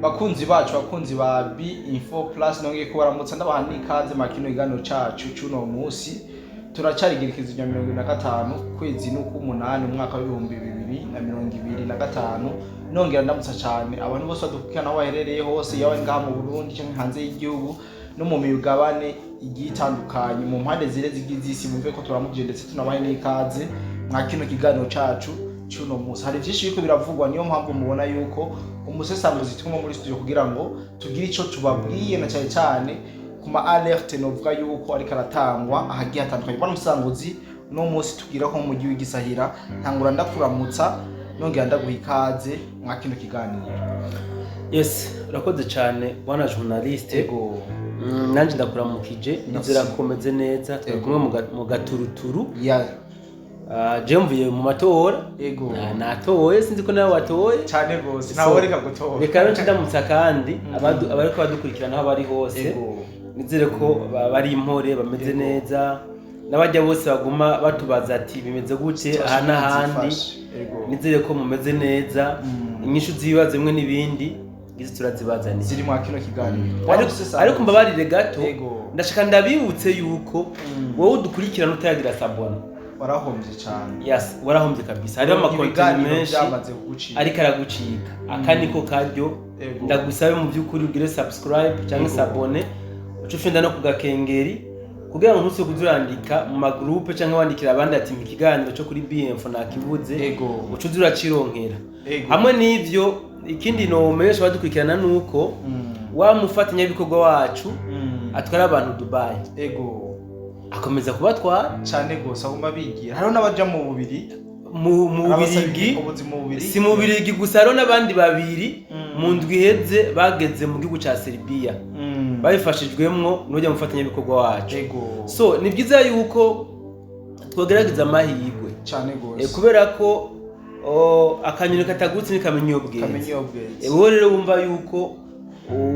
Bakunzi bacu, bakunzi ba B Info Plus, nongeye kubaramutsa, ndabaha n'ikaze mu kino kiganiro cacu c'uno munsi. Turacari igerekezo rya 25, kwezi n'uk'umunani, umwaka wa 2025. Nongera ndamutsa cane abantu bose badukurikirana aho baherereye hose, yaba ngaha mu Burundi canke hanze y'igihugu no mu migabane igiye itandukanye, mu mpande zire zigize isi. Bumve ko turamukije ndetse tunabahe n'ikaze mwa kino kiganiro cacu c'uno munsi. Hari vyinshi biriko biravugwa, niyo mpamvu mubona yuko umusesanguzi turimo muri studio kugira ngo tugire ico tubabwiye, na cyane cyane ku ma alerte novuga yuko ariko aratangwa ahagiye hatandukanye. Bwana musesanguzi, uno munsi tugira ko mu mujyi w'igisahira. Ntangura ndakuramutsa, nongera ndaguha ikaze mwa kino kiganiro. Yes, urakoze cyane, bwana journaliste. Ego. Nanjye ndakuramukije, nizera ko umeze neza. Turi kumwe mu gaturuturu. Ah, je mvuye mu matora. Natoye, sinzi ko nawe watoye. Cyane gose. So, ntawe reka gutora. Reka rero ndamutsa kandi abariko badukurikirana aho bari hose. Nizere ko bari impore, bameze neza, n'abajya bose baguma batubaza ati bimeze gute aha n'ahandi. Nizere ko mumeze neza. Inyishu z'ibibazo bimwe n'ibindi ngizi turazibazaniye. Ziri mwa kino kiganiro. Ariko mbabarire gato. Ndashaka ndabibutse yuko wowe udukurikirana utayagira s'abonner, warahombye cyane. Yes, warahombye kabisa. Hariho ama contenu Ibiganiro menshi byamaze kugucika. ariko aragucika. Aka niko karyo. Ndagusabe mu by'ukuri ugire subscribe cyangwa s'abonner, uce ufenda no ku gakengeri kugira ngo ntusubire kuza urandika mu ma groupe cyangwa wandikira abandi ati mpa ikiganiro cyo kuri BMF nakibuze. Uce uza uracironkera. Hamwe n'ivyo, ikindi nomenyesha abadukurikirana nuko wa mufatanyabikorwa wacu atwara abantu Dubai akomeza kubatwara. Cyane gose, aguma bigira. Hariho n'abaja mu bubiri. Mu Arabasaba Bubirigi. ubuzi mu Bubirigi. Si mu Bubirigi gusa, hariho n'abandi babiri mu ndwi iheze bageze mu gihugu ca Serbia babifashijwemwo n'ujya mufatanyabikorwa wacu. So ni byiza yuko twogerageza amahirwe. Cyane gose. Kubera ko akanyoni katagurutse ntikamenya iyo bweze. Kamenya iyo bweze. Wowe rero wumva yuko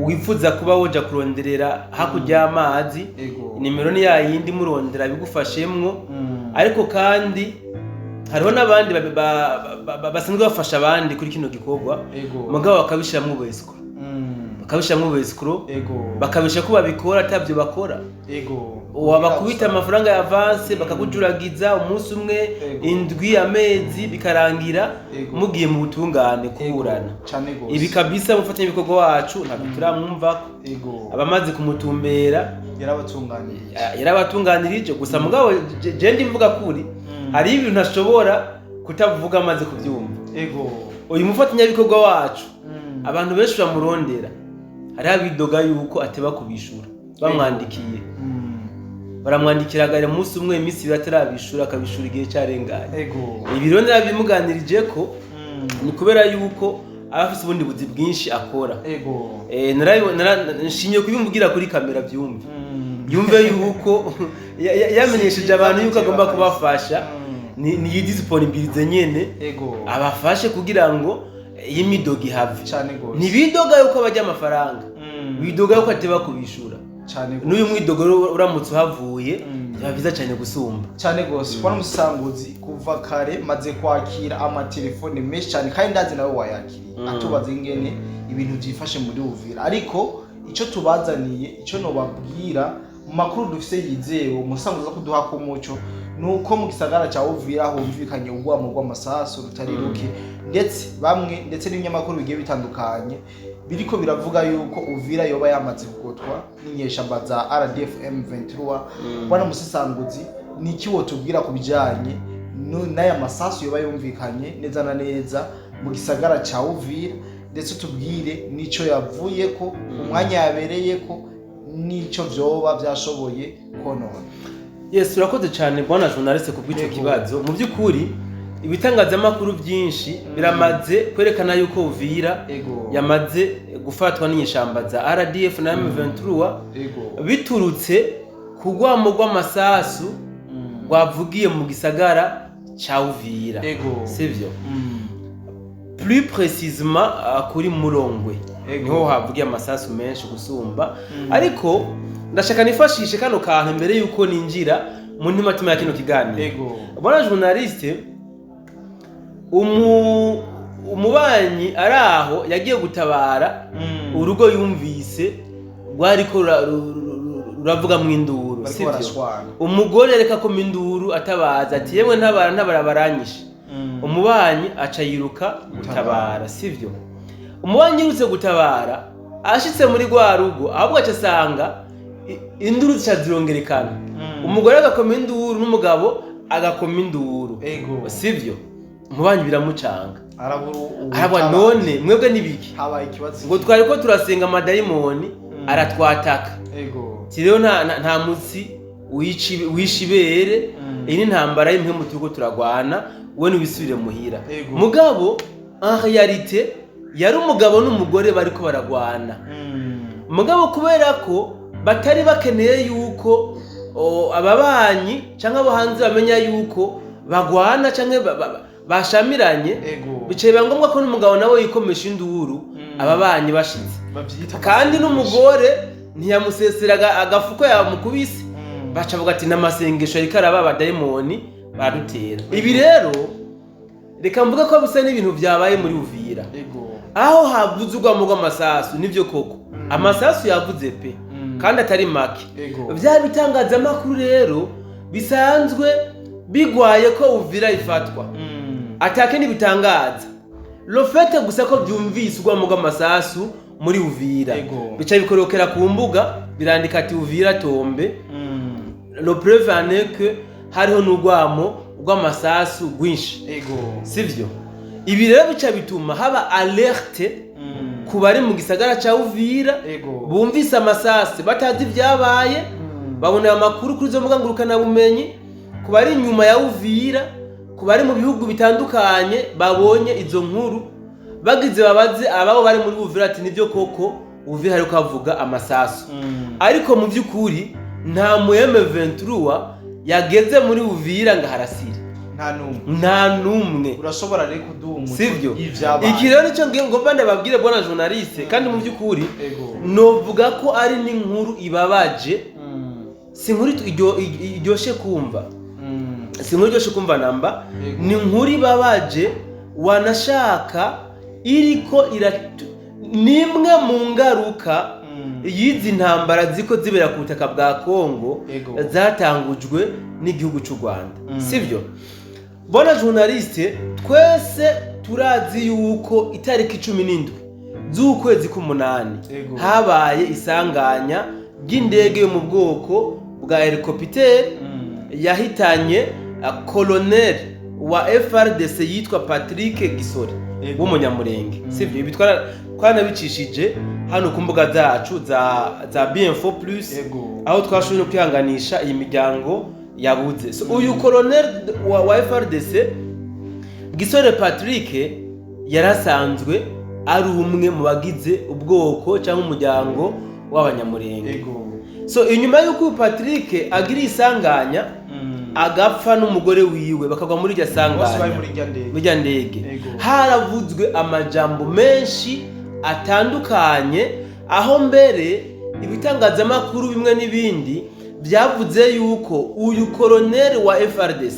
wifuza kuba woja kuronderera hakurya y'amazi, nimero ni yayindi, murondera bigufashemwo. Ariko kandi hariho n'abandi basanzwe bafasha abandi kuri kino gikorwa, mugabo bakabishiramwo ubescroc. Bakabishiramwo ubescroc. Bakabisha ko babikora atabyo bakora. Wabakubita amafaranga ya avance, bakakujuragiza umunsi umwe, indwi, amezi, bikarangira mugiye mu butungane kuburana. Cyane gose. Ibi kabisa umufatanyabikorwa wacu ntabwo turamwumvako. Abamaze kumutumbera, yarabatunganirije. Yarabatunganirije gusa, mugabo je ndimvuga kuri hari ibintu ashobora kutavuga amaze kubyumva. Uyu mufatanyabikorwa wacu, abantu benshi bamurondera, hariho abidoga yuko ateba kubishura bamwandikiye. Baramwandikira agara umunsi umwe, iminsi 2 atarabishura, akabishura igihe cyarenganye. Ibi rero narabimuganirije ko ni kubera yuko aba afise ubundi buzi bwinshi akora. Nshimye kubimugira kuri kamera byumve, yumve yuko yamenyesheje abantu yuko agomba kubafasha. Ni yidisponibilize nyene, abafashe kugira ngo iyi midogo ihave. Cyane gose. Ntibidoga yuko bajya amafaranga, bidoga yuko ateba kubishura. Cyane gose. N'uyu mwidogo rero uramutse uhavuye, byaba byiza cyane gusumba. Cyane gose. Kubona umusanguzi, kuva kare maze kwakira amatelefone menshi cyane, kandi ndazi nawe wayakiriye, atubaza ingene ibintu byifashe muri Uvira. Ariko icyo tubazaniye, icyo nobabwira mu makuru dufise yizewe, umusanguzi aza kuduha ko umuco, ni uko mu gisagara cya Uvira humvikanye urwamo rw'amasasu rutari ruke, ndetse bamwe ndetse n'ibinyamakuru bigiye bitandukanye biriko biravuga yuko Uvira yoba yamaze kugotwa n'inyeshamba za RDF M23. Bwana musesanguzi, ni iki wotubwira ku bijanye n'aya masasu yoba yumvikanye neza na neza mu gisagara ca Uvira, ndetse tubwire n'ico yavuyeko, umwanya yabereyeko, n'ico vyoba vyashoboye konona? Yes, urakoze cyane, bwana journaliste, ku bw'icyo kibazo. Mu by'ukuri ibitangazamakuru byinshi biramaze kwerekana yuko Uvira yamaze gufatwa n'inyeshamba za RDF na M23, biturutse ku rwamo rw'amasasu rwavugiye mu gisagara ca Uvira. Sivyo? Plus précisément kuri Murongwe niho havugiye amasasu menshi gusumba. Ariko ndashaka nifashishe kano kantu mbere yuko ninjira mu ntimatima ya kino kiganiro. Bwana journaliste, Umubanyi ari aho yagiye gutabara urugo, yumvise rwariko ruravugamwo induru, Bariko sivyo? barashwana. Umugore reka koma induru, atabaza ati: "Yemwe, ntabara, ntabara, baranyishe." Umubanyi aca yiruka gutabara, sivyo? Umubanyi yirutse gutabara, ashitse muri rwa rugo, ahubwo aca asanga induru zica zirongerekana. Umugore agakoma induru n'umugabo agakoma induru, sivyo? Umubanyi biramucanga. Arabura Arabwa. Ubutabazi. None mwebwe nibiki? Habaye ikibazo. Ngo twari ko turasenga, amadayimoni aratwataka. Ati rero nta mutsi wisha ibere. Iyi ni intambara y'impwemu turiko turagwana, we ntiwisubire muhira. Mugabo en réalité yari umugabo n'umugore bariko baragwana. Mugabo kubera ko batari bakeneye yuko ababanyi canke abo hanze bamenya yuko bagwana canke bashamiranye, bicaye biba ngombwa ko n'umugabo nawe yikomesha induru. Ababanyi bashitse, Bavyita kandi n'umugore ntiyamusesera agafuko yamukubise. Baca bavuga ati n'amasengesho ariko araba, abadayimoni baradutera. Ibi rero reka mvuge ko bisa n'ibintu byabaye muri Uvira, aho havuze urwamo rw'amasasu. Nibyo koko, amasasu yavuze pe, kandi atari make. Bya bitangazamakuru rero bisanzwe bigwaye ko Uvira ifatwa, atake ntibitangaza le fait gusa ko byumvise urwamo rw'amasasu muri Uvira, bica bikorokera ku mbuga, birandika ati: "Uvira tombe." La preuve en est que hariho n'urwamo rw'amasasu rwinshi, sivyo? Ibi rero bica bituma haba alerte ku bari mu gisagara ca Uvira. Bumvise amasasu batazi ibyabaye, babona amakuru kuri izo mbuga ngurukanabumenyi. Ku bari inyuma ya Uvira, ku bari mu bihugu bitandukanye, babonye izo nkuru, bagize babaze ababo bari muri Uvira ati: "Nibyo koko, Uvira hariko havuga amasasu?" Ariko mu by'ukuri nta mu M23 yageze muri Uvira ngo aharasire. Nta n'umwe. Nta n'umwe. Urashobora rero kuduha umuco Sivyo? y'ivyabaye? Iki rero nicyo ngiye ngomba ndababwire, bwana journaliste. Kandi mu by'ukuri novuga ko ari n'inkuru ibabaje. Si inkuru iryoshe kumva, si inkuru iryoshe kumva namba. Ni inkuru ibabaje, wanashaka iriko ni imwe mu ngaruka y'izi ntambara ziko zibera ku butaka bwa Kongo, zatangujwe n'igihugu cy'u Rwanda. Sivyo, bwana journaliste? Twese turazi yuko itariki 17 z'ukwezi k'umunani habaye isanganya ry'indege yo mu bwoko bwa hélicoptère yahitanye colonel wa FARDC yitwa Patrick Gisore w'umunyamurenge, sivyo? Ibi twaranabicishije hano ku mbuga zacu za BM4 Plus, aho twashoboye no kwihanganisha iyi miryango yabuze. So, uyu colonel wa FARDC Gisore Patrick yarasanzwe ari umwe mu bagize ubwoko cyangwa umuryango w'abanyamurenge. So inyuma y'uko uyu Patrick agira isanganya, agapfa n'umugore wiwe bakagwa muri iryo Bose bari sanganya, muri irya ndege. Muri irya ndege, haravuzwe amajambo menshi atandukanye, aho mbere ibitangazamakuru bimwe n'ibindi byavuze yuko uyu koroneri wa FARDC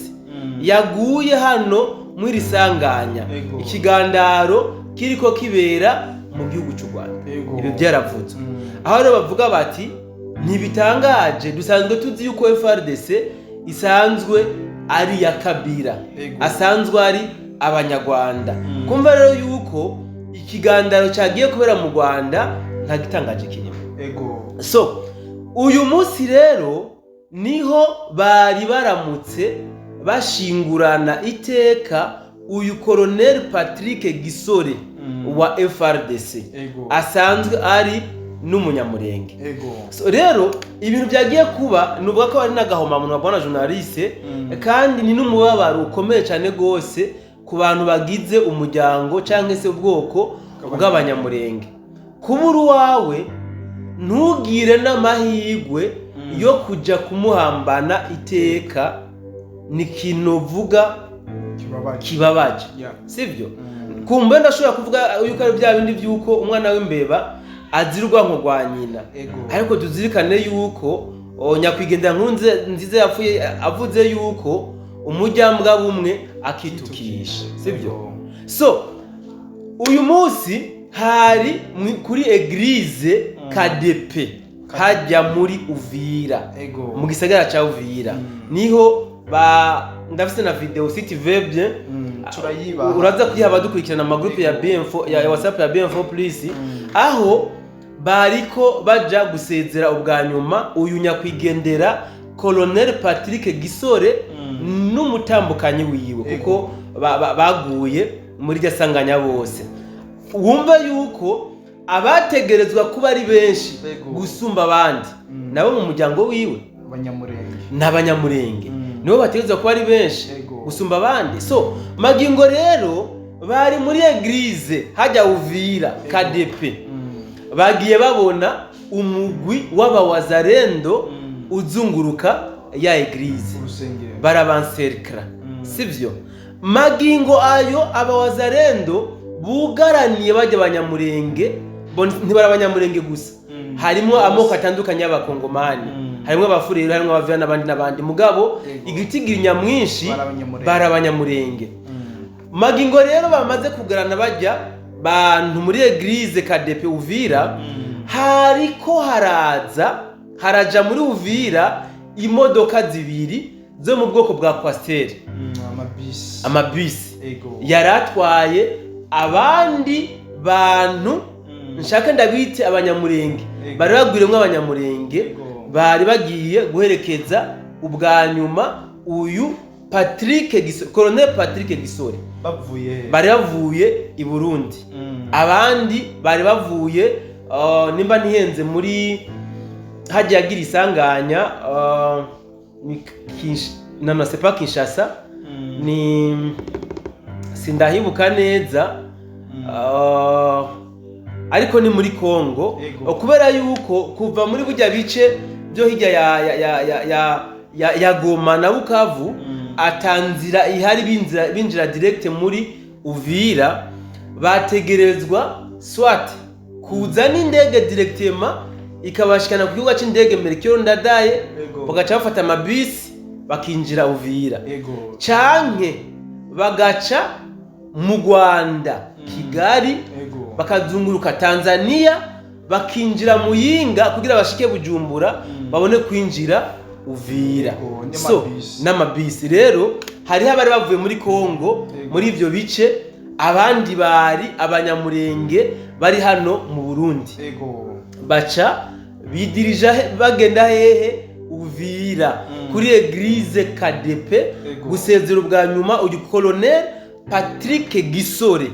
yaguye hano muri iri sanganya, ikigandaro kiriko kibera mu gihugu cy'u Rwanda. Ibi byaravuzwe, aho rero bavuga bati: "Ntibitangaje, dusanzwe tuzi yuko FARDC isanzwe ari iya Kabila, asanzwe ari abanyarwanda." Kumva rero yuko ikigandaro cyagiye kubera mu Rwanda, nta gitangaje kirimo. So uyu munsi rero niho bari baramutse bashingurana iteka uyu koroneli Patrick Gisore wa FARDC, asanzwe ari n'umunyamurenge. So, rero ibintu byagiye kuba nuvuga ko ari n'agahomamunwa, bwana journaliste, kandi ni n'umubabaro ukomeye cyane rwose ku bantu bagize umuryango cyangwa se ubwoko bw'abanyamurenge. Kubura uwawe, ntugire n'amahirwe yo kujya kumuhambana iteka, ni ikintu uvuga Kibabaje. kibabaje, sibyo? Kumbe ndashobora kuvuga yuko ari bya bindi by'uko umwana w'imbeba azira urwanko rwa nyina. Ariko tuzirikane yuko nyakwigendera nkuru nziza yapfuye avuze yuko umujyambwa bumwe akitukisha, sibyo? So Uyu munsi hari kuri église KDP, hajya muri Uvira, mu gisagara ca Uvira. Niho ba ndafise na vidéo si tu veux bien. Turayibaha. Uraza kuyiha abadukurikirana ama groupe ya BM4 ya WhatsApp ya BM4 Plus, aho bariko baja gusezera ubwa nyuma uyu nyakwigendera Colonel Patrick Gisore n'umutambukanyi wiwe, kuko baguye muri iryo sanganya bose. Wumva yuko abategerezwa kuba ari benshi gusumba abandi nabo mu muryango wiwe Abanyamurenge. N'Abanyamurenge nibo bategerezwa kuba ari benshi gusumba abandi. So magingo rero bari muri église hajya Uvira KDP, bagiye babona umugwi w'abawazarendo uzunguruka ya église, Urusengero. Barabanserikara, sivyo? Magingo ayo abawazarendo bugaraniye bajya Abanyamurenge bo ntibari Abanyamurenge gusa, harimo amoko atandukanye y'Abakongomani, harimo Abafurero, harimo Abavira n'abandi n'abandi, mugabo igitigiri nyamwinshi Bari Abanyamurenge. bari Abanyamurenge. Magingo rero bamaze kugarana bajya bantu muri église KDP Uvira, hariko haraza haraja muri Uvira imodoka zibiri zo mu bwoko bwa Coaster. Amabisi. Amabisi yari atwaye abandi bantu, nshaka ndabite Abanyamurenge, bari bagwiremwo Abanyamurenge, bari bagiye guherekeza ubwa nyuma uyu Patrick Gisore, Colonel Patrick Gisore. Bavuye he? Bari bavuye i Burundi, abandi bari bavuye nimba ntihenze muri hagiye agira isanganya, ni non, non, c'est pas Kinshasa, ni sindahibuka neza, ariko ni muri Congo. Kubera yuko kuva muri burya bice byo hirya ya Goma na Bukavu, atanzira ihari binjira direct muri Uvira, bategerezwa soit kuza n'indege directement ikabashikana ku kibuga c'indege Melchior Ndadaye, bagaca bafata amabisi bakinjira Uvira, canke bagaca mu Rwanda, Kigali, bakazunguruka Tanzania, bakinjira Muyinga kugira bashike Bujumbura, babone kwinjira Uvira. So n'amabisi. N'amabisi rero hariho abari bavuye muri Congo, muri ivyo bice, abandi bari Abanyamurenge bari hano mu Burundi. Baca bidirija bagenda hehe? Uvira, kuri église KDP, gusezera ubwa nyuma uyu Colonel Patrick Gisore,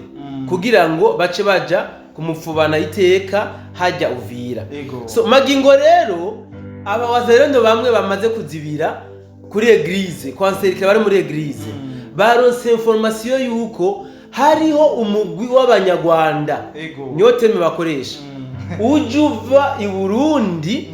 kugira ngo bace baja kumupfubana iteka hajya Uvira. So magingo rero aba wazalendo bamwe bamaze kuzibira kuri église, kwanserikira bari muri église, baronse information yuko hariho umugwi w'Abanyarwanda, niyo terme bakoresha, uje uva i Burundi,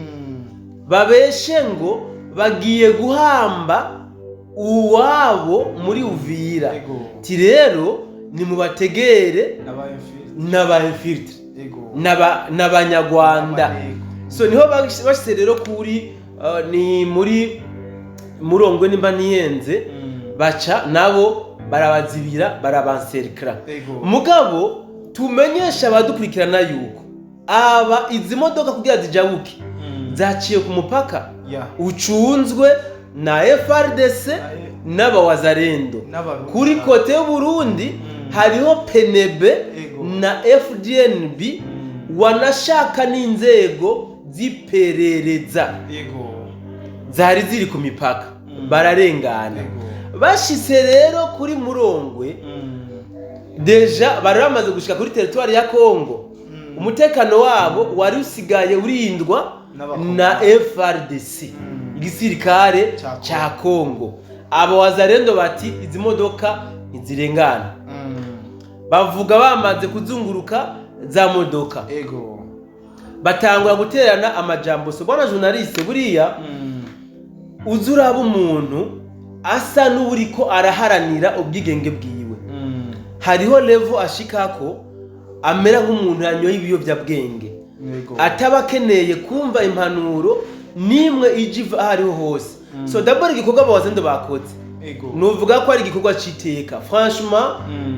babeshe ngo bagiye guhamba uwabo muri Uvira. Ti rero nimubategere n'aba infiltrés n'Abanyarwanda. N'abaneko. So niho bashyize rero kuri ni muri Murongwe nimba niyenze, baca nabo barabazibira, barabanserikira. Mugabo tumenyesha abadukurikirana yuko aba izi modoka kugira zijabuke zaciye ku mupaka ucunzwe na FARDC n'abawazarendo. N'Abarundi. Kuri côté y'Uburundi hariho PNB na FDNB, wanashaka n'inzego z'iperereza zari ziri ku mipaka, bararengana. Bashitse rero kuri Murongwe, déjà bari bamaze gushika kuri territoire ya Congo. Umutekano wabo wari usigaye urindwa N'Abakongo. na FARDC, igisirikare Ca ca Congo. Abo wazarendo bati izi modoka ntizirengana. Bavuga bamaze kuzunguruka za modoka, batangura guterana amajambo. So bwana journaliste, buriya uza uraba umuntu asa n'uriko araharanira ubwigenge bwiwe, hariho level ashikako amera nk'umuntu yanyoye ibiyobyabwenge, ataba akeneye kumva impanuro nimwe ije iva aho ariho hose. So d'abord igikorwa abawazendo bakoze, nuvuga ko ari igikorwa c'iteka, franchement.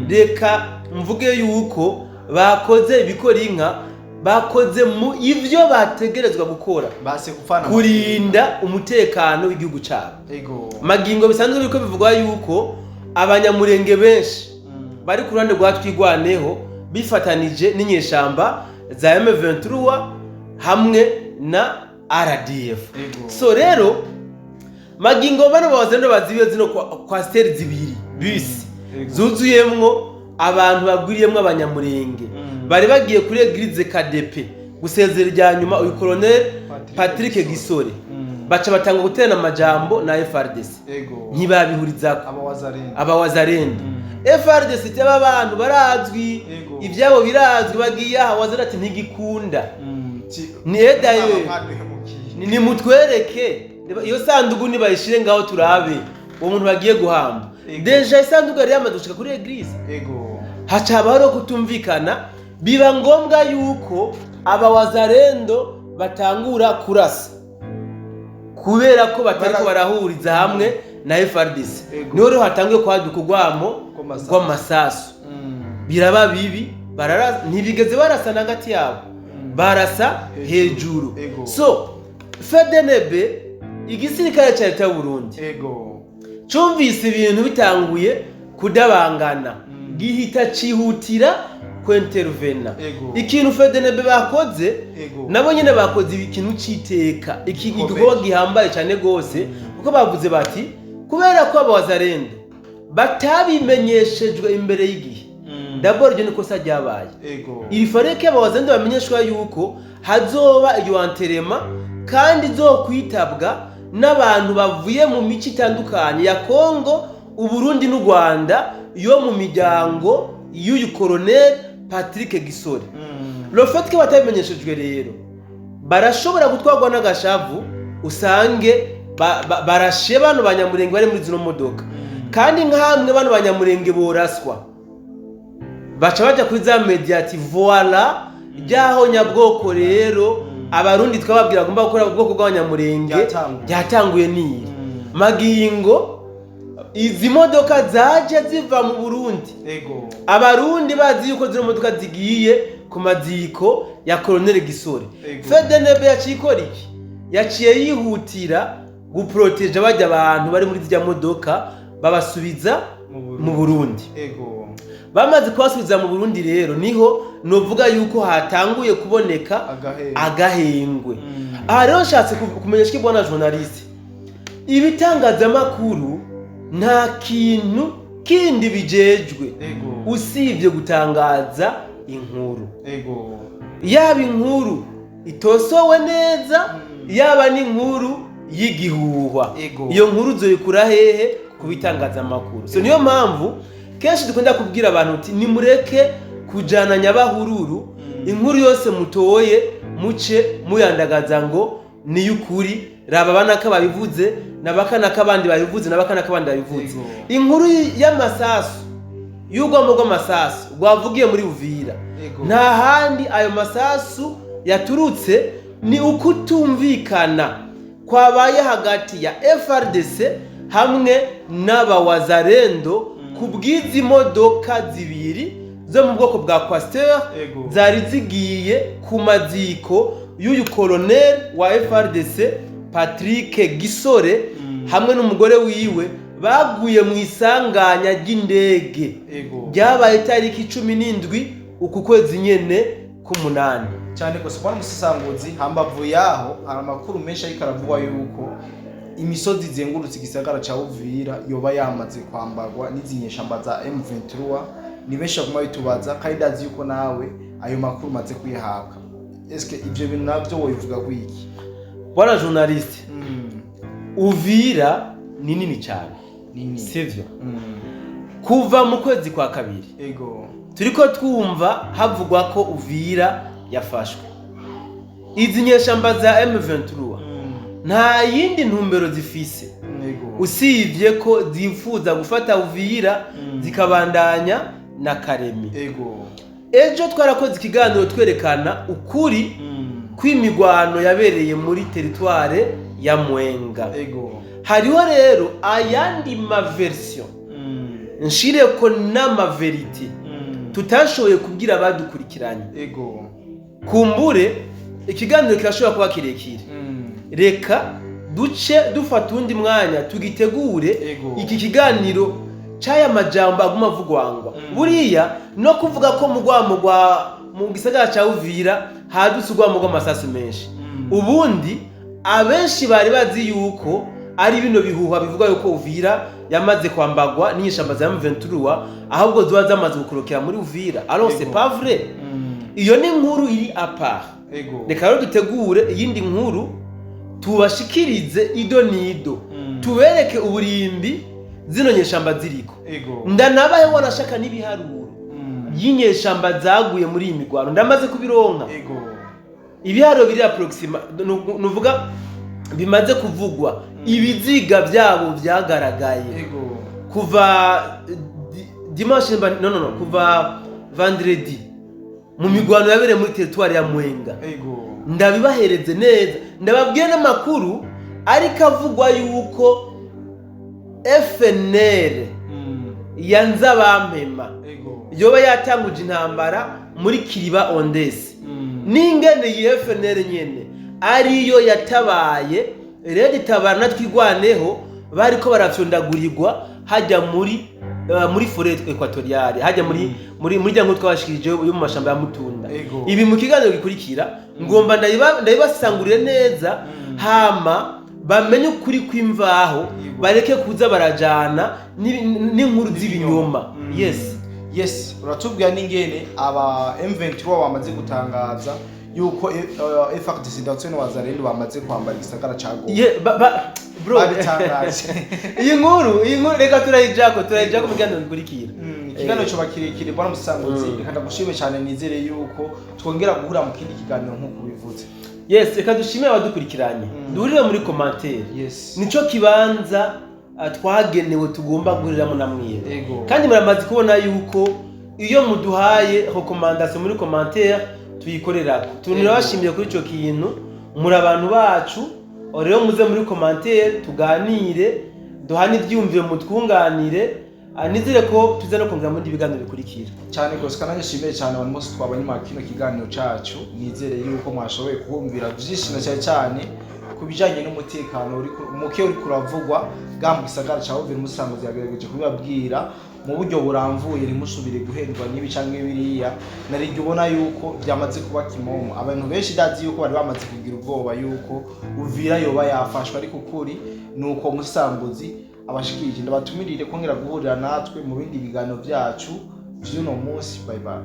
Reka Mvuge yuko bakoze ibikora inka, bakoze mu ivyo bategerezwa gukora, Base gupfana. kurinda umutekano w'igihugu cyabo. Magingo bisanzwe biriko bivugwa yuko Abanyamurenge benshi bari ku ruhande rwa Twigwaneho bifatanije n'inyeshamba za M23 hamwe na RDF. So rero magingo bano bawazendo bazibiye zino coaster zibiri, bisi zuzuyemwo abantu bagwiriyemwo Abanyamurenge, bari bagiye kuri église KDP gusezera irya nyuma uyu colonel Patrick Patrick Gisore, baca batanga guterana amajambo na FARDC. Ntibabihurizako. Abawazarenda. Abawazarenda, FARDC by'aba bantu barazwi, ibyabo birazwi, bagiye aha. Wazarenda ati ntigikunda. Ni edaye. Mwaduhemukiye. Nimutwereke iyo sandugu, nibayishire ngaho turabe uwo muntu bagiye guhamba. Déjà isanduku yari yamaze gushika kuri église. Haca habaho rero kutumvikana, biba ngombwa yuko abawazarendo batangura kurasa kubera ko batariko barahuriza hamwe na FARDC. Niho rero hatanguye kwaduka urwamo rw'amasasu. rw'amasasu. Biraba bibi, barara, ntibigeze barasana hagati yabo, barasa hejuru. Hejuru. So FDNB, igisirikare cya leta y'u Burundi, cumvise ibintu bitanguye kudabangana, gihita cihutira kwentervena. Ikintu FDNB bakoze, nabo nyene bakoze ikintu c'iteka, iki gikomeye. Igikorwa gihambaye cyane gose, kuko bavuze bati kubera ko abawazarendo batabimenyeshejwe imbere y'igihe, d'abord iryo ni kosa ryabaye. Iri fareke abawazarendo bamenyeshwa yuko hazoba iyo enterrement kandi izokwitabwa n'abantu bavuye mu mico itandukanye ya Kongo, Uburundi n'u Rwanda, yo mu miryango y'uyu colonel Patrick Gisore. Le fait ko batabimenyeshejwe rero, barashobora gutwarwa n'agashavu, usange barashe bano Banyamurenge bari muri zino modoka. Kandi nk'amwe bano Banyamurenge boraswa, baca baja kuri za médias ati voilà ryaho nyabwoko rero Abarundi twababwira agomba gukora ubwoko bw'Abanyamurenge. Ryatanguye. Ryatanguye niri magingo izi modoka zaje ziva mu Burundi, Abarundi bazi yuko zino modoka zigiye ku maziko ya Colonel Gisore. FDNB yaciye ikora iki? Yaciye yihutira guproteja bajya abantu bari muri zirya modoka, babasubiza mu Burundi. Mu Burundi. Bamaze kubasubiza mu Burundi rero, niho novuga yuko hatanguye kuboneka agahengwe. Agahengwe. Aha rero nshatse kumenyesha ko, bwana journaliste, ibitangazamakuru nta kintu kindi bijejwe usibye gutangaza inkuru, yaba inkuru itosowe neza, yaba n'inkuru y'igihuhwa. Iyo nkuru uzoyikura hehe? Ku bitangazamakuru. So niyo mpamvu kenshi dukunda kubwira abantu uti nimureke kujana nyabahururu, inkuru yose mutoye muce muyandagaza ngo niy'ukuri. Raba banaka babivuze, nabakanaka abandi babivuze, nabakanaka abandi babivuze. Inkuru y'amasasu, y'urwamo rw'amasasu rwavugiye muri Uvira, nta handi ayo masasu yaturutse, ni ukutumvikana kwabaye hagati ya FARDC hamwe n'abawazarendo ku bw'izi modoka zibiri zo mu bwoko bwa Coaster zari zigiye ku maziko y'uyu colonel wa FARDC Patrick Gisore hamwe n'umugore wiwe baguye mu isanganya ry'indege ryabaye tariki 17 uku kwezi nyene k'umunani. Cyane gusa, kubona umusesanguzi. Hambavu yaho hari amakuru menshi ariko aravugwa yuko imisozi izengurutse igisagara ca Uvira yoba yamaze kwambarwa n'izi nyeshamba za M23. Ni benshi baguma bitubaza, kandi ndazi yuko nawe ayo makuru umaze kuyahabwa. Eske ivyo bintu navyo wobivuga kwiki? Bwana journaliste, Uvira ni nini cyane. Nini. Sivyo? Kuva mu kwezi kwa kabiri turiko twumva havugwa ko Uvira yafashwe. Izi nyeshamba za M23 nta yindi ntumbero zifise usibye ko zifuza gufata Uvira, zikabandanya na Karemi. Ejo twarakoze ikiganiro twerekana ukuri kw'imigwano yabereye muri territoire ya Mwenga. Hariho rero ayandi ma versions, nshireko n'ama vérités. Tutashoboye kubwira abadukurikiranye. Kumbure ikiganiro kirashobora kuba kirekire. Reka duce dufata undi mwanya tugitegure iki kiganiro c'aya majambo aguma avugwangwa. Buriya no kuvuga ko mu rwamo rwa mu gisagara ca Uvira hadutse urwamo rw'amasasu menshi, ubundi abenshi bari bazi yuko ari bino bihuha bivuga yuko Uvira yamaze kwambagwa n'inyeshamba za M23, ahubwo ziba zamaze gukorokera muri Uvira. Alors c'est pas vrai. Iyo ni inkuru iri à part. Reka rero dutegure iyindi nkuru, tubashikirize ido n'ido, tubereke uburimbi zino nyeshamba ziriko. Ndanabahe wanashaka n'ibiharuro y'inyeshamba zaguye muri iyi migwano, ndamaze kubironka. Ibiharuro biri approximatifs, nuvuga bimaze kuvugwa, ibiziga byabo byagaragaye kuva dimanche no, kuva vendredi mu migwano yabereye muri territoire ya Mwenga. Ndabibahereze neza, ndababwiye n'amakuru ariko avugwa yuko FNL ya Nzabampema yoba yatanguje intambara muri Kiriba Ondesi, n'ingene iyi FNL nyene ariyo yatabaye rero itabara na Twigwaneho bariko barafyondagurirwa hajya muri forêt équatoriale, hajya muri rya nkuru twabashikirije yo mu mashamba ya Mutunda. Ibi mu kiganiro gikurikira ngomba ndabibasangurire neza, hama bamenye ukuri kw'imvaho, bareke kuza barajana n'inkuru z'ibinyoma. Yes. Yes, uratubwira n'ingene aba M23 bamaze gutangaza yuko FARDC ndetse n'Wazalendo bamaze kwambara igisagara ca Goma. Ye, ba, bro. Babitangaje. Iyi nkuru reka turayijako mu kiganiro gikurikira. Ikiganiro coba kirekire, bwana Musanguzi. Reka ndagushime cyane, nizere yuko twongera guhura mu kindi kiganiro nk'uko bivuze. Yes, reka dushime abadukurikiranye. Duhurire muri commentaire. Nico kibanza twagenewe tugomba guhuriramo na mwebwe. Kandi muramaze kubona yuko iyo muduhaye recommandation muri commentaire tuyikorerako. Tunabashimiye kuri ico kintu, muri abantu bacu. Rero muze muri commentaire tuganire, duhane ivyiyumviro, mutwunganire. Nizere ko tuza no kongera mu bindi biganiro bikurikira. Cyane rwose, kandi nshimiye cyane abantu bose twabanye muri kino kiganiro cacu. Nizere yuko mwashoboye kuhumvira byinshi, na cyane cyane ku bijyanye n'umutekano muke uri kuravugwa bwa mu gisagara ca Uvira. Umusanguzi yagerageje kubibabwira mu buryo buramvuye, ntimusubire guhendwa n'ibi canke biriya. Nariryo ubona yuko byamaze kuba kimomo. Abantu benshi ndazi yuko bari bamaze kugira ubwoba yuko Uvira yoba yafashwe, ariko ukuri ni uko Musanguzi abashikirije. Ndabatumirire kongera guhurira natwe mu bindi biganiro byacu vy'uno munsi. Bye bye.